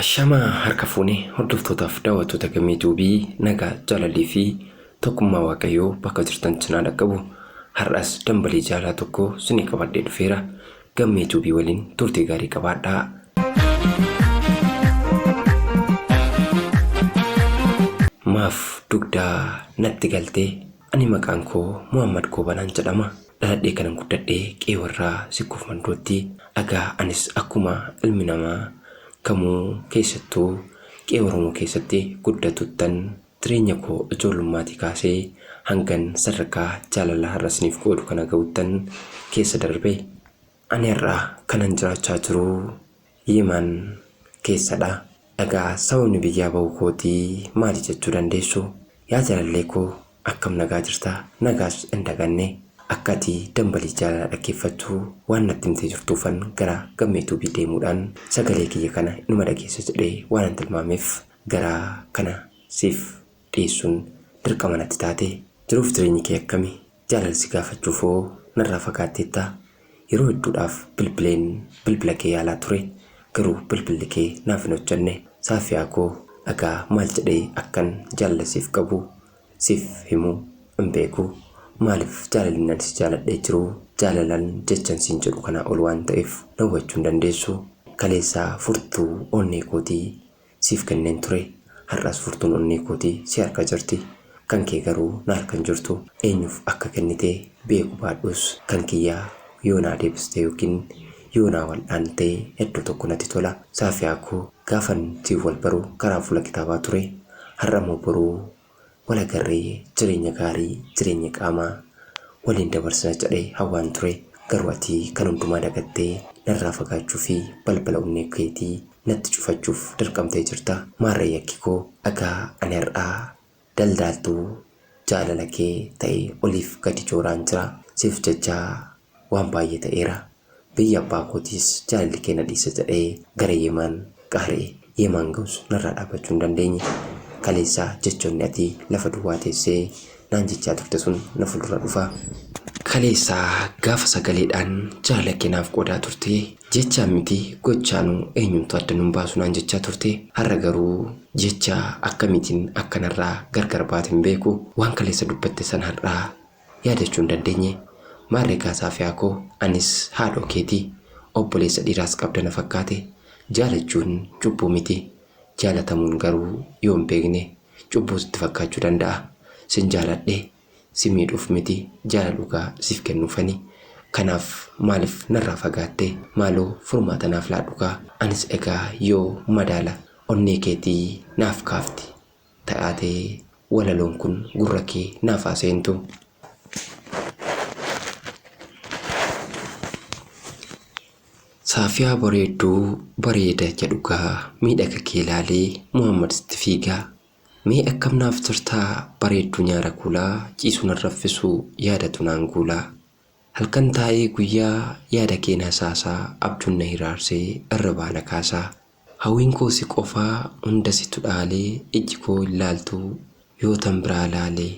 Ashamaa harka fuune hordoftootaaf daawwattoota Gammee Tuubii, nagaa, jaalalii fi tokkummaa Waaqayyoo bakka jirtan cinaa dhaqqabu. Har'as dambalii jaalaa tokko sinii qabadhee dhufeera. Gammee Tuubii waliin turtii gaarii qabaadhaa. Maaf dugdaa natti galtee? Ani maqaan koo Muhammad Goobanaan jedhama. Dhaladhee kanan guddadhe qe'ee warraa Sikkoof Mandootti. Egaa anis akkuma ilmi namaa kamuu keessattuu qe'ee Oromoo keessatti guddatuttan jireenya koo ijoollummaati kaasee hangan sadarkaa jaalala har'a isiniif qoodu kana ga'uttan keessa darbe. Ani har'a kanan jiraachaa jiru Yeman keessadha. Egaa sababni biyyaa ba'uu kootii maali jechuu dandeessu. Yaa jalallee koo akkam nagaa jirta? Nagaas hin daganne. Akka ati dambalii jaalalaa dhaggeeffattu waan natti himtee jirtuufan gara Gammee Tuubii deemuudhaan sagalee kiyya kana inuma dhageessa jedhee waanan tilmaameef gara kana siif dhiyeessuun dirqama natti taate. Jiruuf jireenyi kee akkami? Jaalala si gaafachuufoo narraa fagaatteetta? Yeroo hedduudhaaf bilbileen bilbila kee yaalaa ture, garuu bilbilli kee naaf hin hojjenne. Saafiyaa koo, egaa maal jedhee akkan jaalala siif qabu siif himu hin beeku. Maaliif jaalalli ani si jaaladhee jiru jaalalan jechan siin jedhu kanaa ol waan ta'eef na hubachuu hin dandeessu. Kaleessa furtuu onnee kootii siif kenneen ture. Har'as furtuun onnee kootii si harka jirti. Kan kee garuu na harka hin jirtu. Eenyuuf akka kennite beeku baadhus kan kiyya yoo naa deebiste yookiin yoo naa wal'aante hedduu tokko natti tola. Saafiyaa koo, gaafan siin wal baru karaa fuula kitaabaa ture. Har'a moo boru wal agarree jireenya gaarii, jireenya qaamaa waliin dabarsina jedhee hawwaan ture. Garuu ati kan hundumaa dagattee narraa fagaachuu fi balbala onnee keetii natti cufachuuf dirqamtee jirta. Maarree yakki koo? Egaa ani har'aa daldaaltuu jaalala kee ta'ee oliif gadi jooraan jira. Siif jecha waan baay'ee ta'eera. Biyya abbaa kootiis jaalalli kee na dhiisa jedhee gara Yemaan qaari'e. Yemaan ga'us narraa dhaabbachuu hin dandeenye. Kaleessa jechoonni ati lafa duwwaa teessee naan jechaa turte sun na fuuldura dhufa. Kaleessa gaafa sagaleedhaan jaalala kee naaf qoodaa turte, jechaan miti gochaanuu eenyumtuu adda nun baasu naan jechaa turte. Har'a garuu jecha akkamiitiin akka narraa gargar baate hin beeku. Waan kaleessa dubbatte sana har'a yaadachuu hin dandeenye. Maarree kaa Saafiyaa koo, anis haadhoo keeti. Obboleessa dhiiraas qabda na fakkaate. Jaalachuun cubbuu miti. Jaalatamuun garuu yoo hin beekne cubbuu sitti fakkaachuu danda'a. Sin jaaladhe. Si miidhuuf miti, jaalala dhugaa siif kennuufani. Kanaaf maalif narraa fagaatte? Maaloo furmaata naaf laadhu kaa. Anis egaa yoo madaala onnee keetii naaf kaafti ta'aate walaloon kun gurra kee naaf haa seentu. Saafiyaa bareedduu bareeda ija dhugaa miidhaga kee laalee Muhammad sitti fiigaa. Mee akkam naaf jirtaa bareedduu nyaara kuulaa ciisu nan raffisu yaadatu naan guulaa. Halkan taa'ee guyyaa yaada keen hasaasaa abjuun na hiraarsee irribaa na kaasaa. Hawwiin koo si qofaa hunda situ dhaalee ijji koo hin laaltu yoo tan biraa laalee.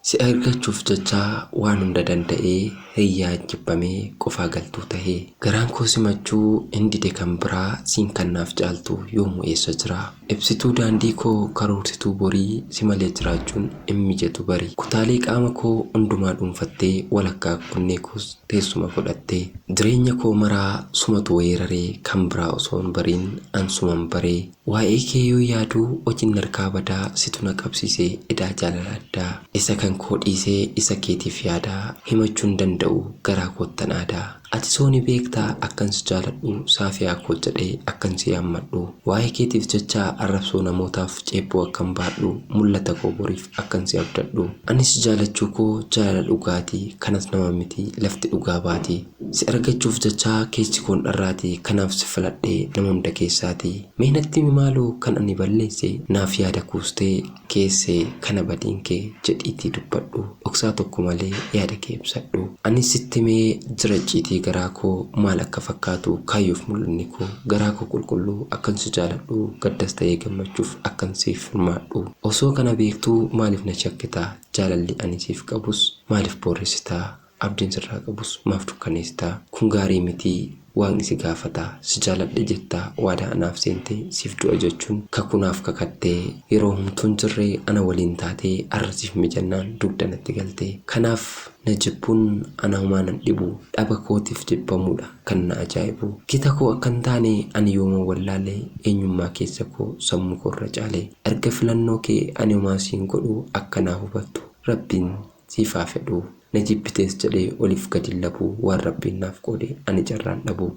Si argachuuf jecha waan hunda danda'ee hiriyyaan jibbamee qofaa galtuu tahee. Garaan koo simachuu hin dide kan biraa siin kan naaf caaltu yoomuu eessa jira. Ibsituu daandii koo karoorsituu borii si malee jiraachuun hin mijatu bari. Kutaalee qaama koo hundumaa dhuunfattee walakkaa onnee koos teessuma godhattee. Jireenya koo maraa sumatu weeraree kan biraa osoo hin bariin an suman baree. Waa'ee kee yoon yaadu hojiin narkaa badaa situ na qabsiise edaa jaalala addaa isa kan koo dhiisee isa keetiif yaadaa himachuu hin danda'u garaa koottan aadaa ati soo ni beektaa akkan si jaaladhu saafiyaa koo jedhee akkan si yaammadhu waa'ee keetiif jecha arrabsoo namootaaf ceephoo akkan baadhu mul'ata koo boriif akkan si abdadhu ani si jaalachuu koo jaalala dhugaati kanas nama miti lafti dhugaa baati. Si argachuuf jecha keessi koon dharraati kanaaf si filadhe nama hunda keessaati mee natti himi maaloo kan ani balleesse naaf yaada kuustee keesse kana badiin kee jedhiitii dubbadhu dhoksaa tokko malee yaada kee ibsadhu anis sitti himee jira icciitii garaa koo maal akka fakkaatu kaayyoof mul'anni koo garaa koo qulqulluu akkan si jaaladhu gaddas ta'ee gammachuuf akkan siif hirmaadhu osoo kana beektuu maaliif na shakkita jaalalli ani siif qabus maaliif booressita. Abdiin sirraa qabus maaf dukkaneessita? Kun gaarii miti Waaqni si gaafata. Si jaaladhe jettaa waadaa anaaf seente siif du'a jechuun kakuu naaf kakattee yeroo homtuu hin jirre ana waliin taatee arra siif mijannaan dugda natti galte. Kanaaf na jibbuun ana homaa nan dhibu dhaba kootiif jibbamuudha kan na ajaa'ibu. Gita koo akka hin taane ani yooman wallaale eenyummaa keessa koo sammuu koorra caale. Erga filannoo kee ani homaa siin godhu akka naa hubattu Rabbiin siif haa fedhu. Na jibbitees jedhee oliif gad hin labu waan Rabbiin naaf qoode ani carraan dhabu.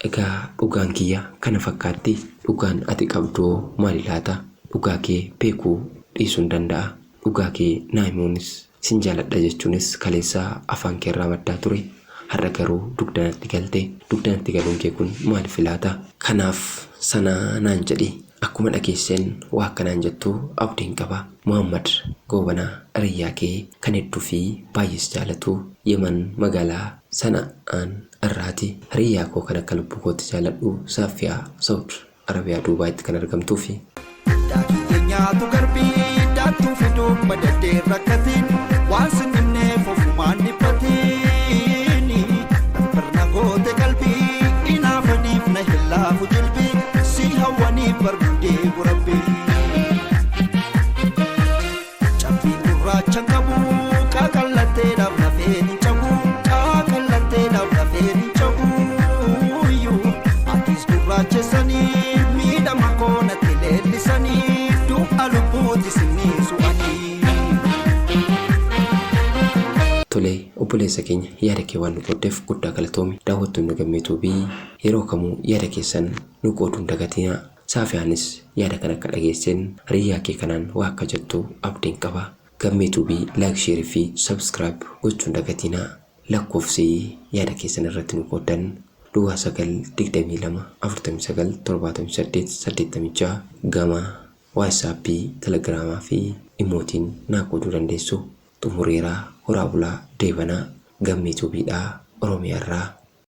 Egaa dhugaan kiyya kana fakkaatti dhugaan ati qabduhoo maali laata? Dhugaa kee beekuu dhiisuun danda'a. Dhugaa kee naa himuunis sin jaaladha jechuunis kaleessa afaan keerraa maddaa ture. Har'a garuu dugda natti galte. Dugda natti galuun kee kun maalifi laata? Kanaaf sana naan jedhi. Akkuma dhageesseen waa akka naan jettu abdiin qaba. Muhammad Goobanaa hiriyyaa kee kan hedduu fi baay'ee si jaalatu Yemen magaalaa Sana'aan irraati. Hiriyyaa koo kan akka lubbuu kootti jaaladhu Saafiyaa Saud Arabiyaa Duubaayitti kan argamtuu fi. Daakii nyaatu garbii daaktuu fiduun badaddee rakkatiin waan sin dhibneef ofumaan dhiphatiin barbarna goote qalbii inaafaniif na hin laafu jilbii si hawwaniif bargudee gurabbii. Cabbiin gurraacha qabu qaqallatteedhaaf lafeen hin cabu qaqallatteedhaaf lafeen hin cabu atis gurraachessanii miidhama koo natti leellisanii du'a lubbuuti sinniisu ani. Tole obboleessa keenya yaada kee waan nu qooddeef guddaa galatoomi. Daawwattoonni Gammee Tuubii yeroo kamuu yaada keessan nu qooduu hin dagatinaa. Saafiyaanis yaada kana akka dhageesseen hiriyyaa kee kanaan waa akka jettu abdiin qaba. Gammee Tuubii like share fi subscribe gochuu hin dagatinaa. Lakkoofsi yaada keessan irratti nu qooddan duwwaa 9 22 49 78 86 gama Waatsaappii, Telegiraamaa fi Imootiin naa qooduu dandeessu. Xumureera horaa bulaa deebanaa Gammee Tuubiidha Oromiyaa irraa.